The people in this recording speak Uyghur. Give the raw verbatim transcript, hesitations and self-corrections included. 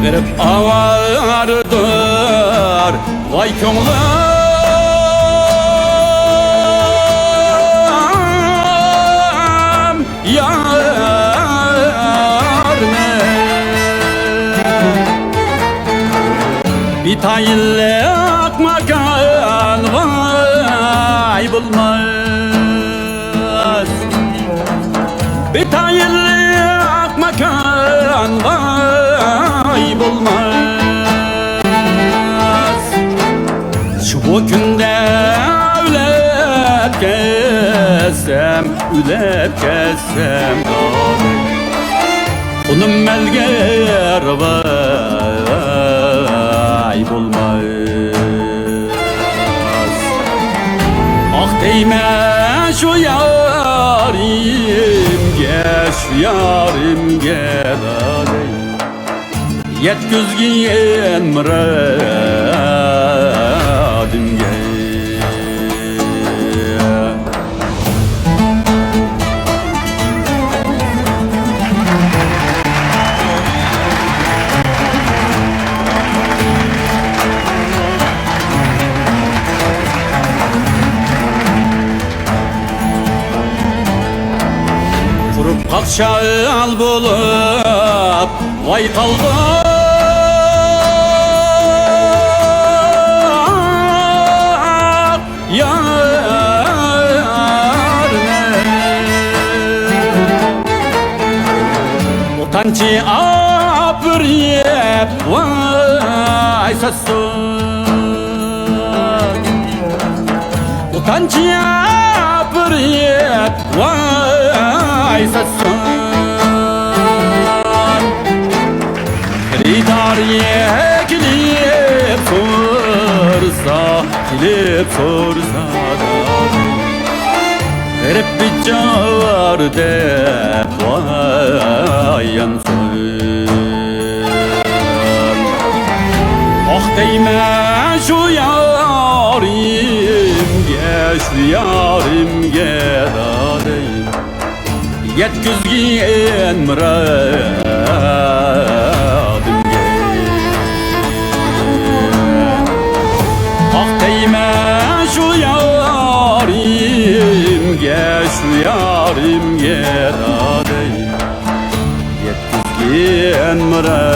غېرىب ئاۋارىدۇر ۋاي كۆڭلۈم. يارنى بىتايىنلىق ماكان ۋاي بولماس. بىتايىنلىق ماكان ۋاي بولماس. شۇ بۇ كۈندە ئۆلۈپ كەتسەم، ئۆلۈپ كەتسەم، قۇنۇم مەلگە رىۋاي بولماس. ئاھ دەيمەن شۇ يارىمگە، شۇ يارىمگە دادەي. يەتكۈزگىن مۇرادىمگە. قۇرۇپ قاقشال بولۇپ ۋاي قالدىم يارنى. ئوتانچى ئاپىرىپ ۋاي ساتسۇن. ئوتانچى ئاپىرىپ ۋاي ساتسۇن. خېرىدار كېلىپ سورىسا، كېلىپ سورىسا، غېرىب بىچارە دەپ ۋاي يانسۇن. ئاھ دەيمەن شۇ يارىمگە، شۇ يارىمگە دادەي. يەتكۈزگىن مۇرادىمگە. ئاھ دەيمەن شۇ يارىمگە، شۇ يارىمگە دادەي. يەتكۈزگىن مۇرادىمگە.